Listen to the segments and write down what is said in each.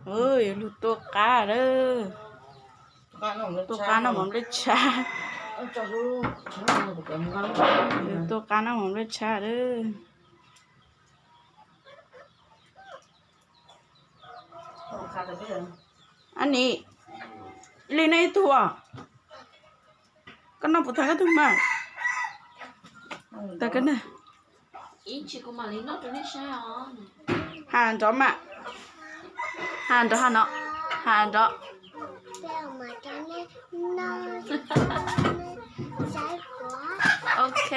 Yuav lug tua qab lawm. Tua qab noj mov nplej tshab. Yuav tua qab noj mov nplej tshab lawm. Ab nim, li no ib tug os. Koj noj puas tag koj tug mas? Tag koj na. Has nrov mas. Has nrov, has no. Has nrov. Ok.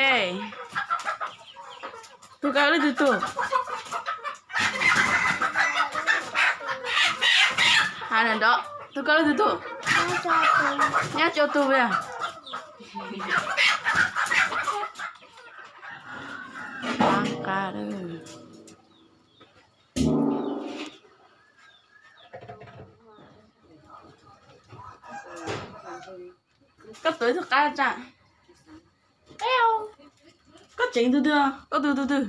Tug koj leej twg tug? Has nrov, tug koj leej twg tug? Nyob cuaj tug yog. Koj tuav tug qab tsa. Koj tseev tug twg? Koj tug tug twg?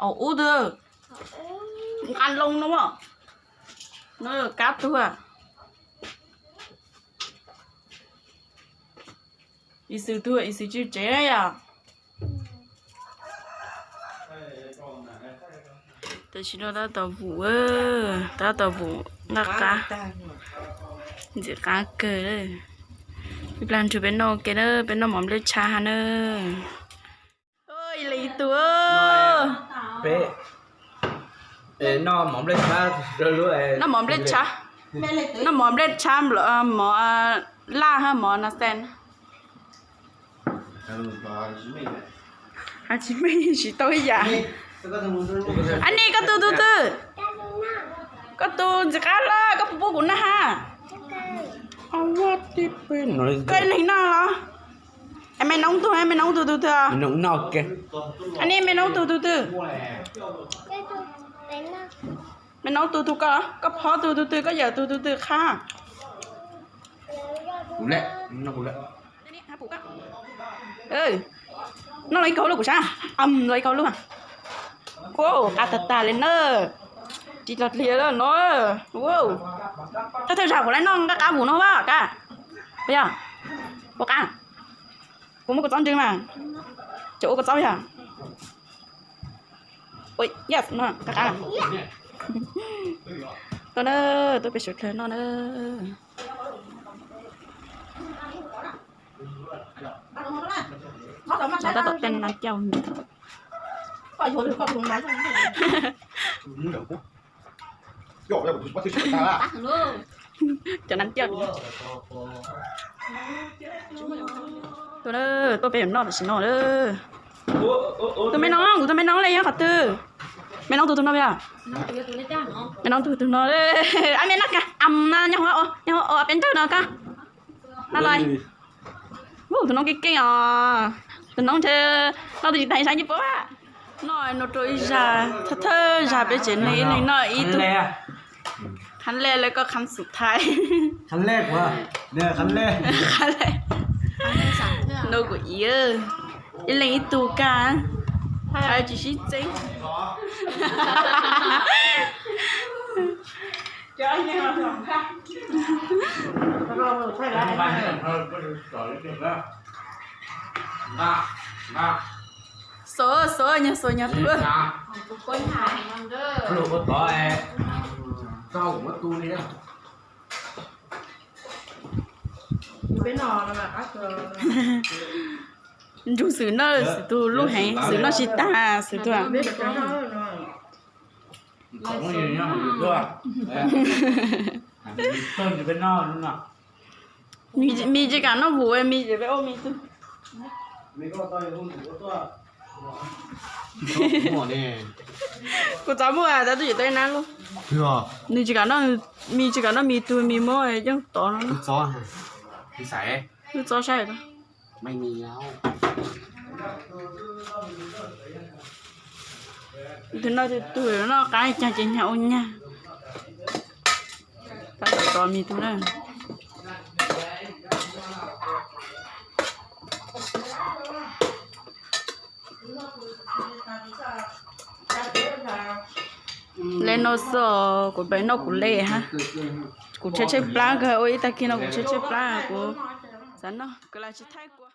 Ub twg. Nqa loo no. No kab tug. Ib xwm tug, ib xwm tsis tseev na yom. Tam sim no tab tom vum, tab tom vum nqa qab, ntxim qab kawg. Ib plag nrug peb noj ua ke na, peb noj mov nplej tshab hab na. Ib leeg ib tug. Noj mov nplej tshab, noj mov nplej tshab, mov laj hab mov na xees. Has tsis meej tsis tau ib yam. Ab nim, koj tug tug twg? Koj tug ntxim qab lawm, koj puas pub kuv noj hab? Koj ib leeg noj los? Me noob tug, me noob tug tug twg? Ab nim, me noob tug tug twg? Me noob tug tug koj, koj phob tug tug twg, koj yawm tug tug twg qab? Noj los ib kaug lub kuv sab, los ib kaug lub. Qab tag tag li na. Tsis los dlig lawm no. Thawj thawj zag kuv lawv noj nqa qab vum no a kab. Yog, ua qab. Kuv muab kua txob ntswg mas. Cov ua kua txob yog. Yes, no, qab qab. Tuaj na, tuaj peb suav dlawg noj na. Tab tom tej nas cauj. Cov nas cauj. Tuaj na, tuaj peb noj tam sim no na. Tus me noob, kuv tus me noob li nyob qhov twg? Me noob tug tug no yog? Me noob tug tug no. Ab me noob ka am na, nyob hauv, nyob hauv peb nrawg no koj. Noj los. Tus noob keej keej os. Tus noob ntshe noj twb tsis tag ib sab ncej puab. Noj no rau ib zag, thawj thawj zag peb tsev neeg ib leeg noj ib tug. Qhab lej lawv koj qhab xum thaiv. Qhab lej, qhab lej. No kuv iab, ib leeg ib tug kag, tsis sib txeeb. Xov xov nyuag xov nyuag tug. Nrug xwm noj xwm tug lub heev, xwm noj tsis tag xwm tug. Mis tsis kam noj vum, mis tsis peb ua mis tug. Kuv txov muaj tau twj ywm tau na lub. Nws tsis kam noj, mis tsis kam noj mis tug, mis muab yooj tov no. Wb txob saib. Tus no tus tug noj qab caag ces nyag ua nyag. Tab tom tov mis tug na. Le no xwb, kuv pem noj kuv le hab. Kuv tshaib tshaib plab kawg, ua ib tag kis no kuv tshaib tshaib plab, kuv xav noj kawg los tsis thaij kuv.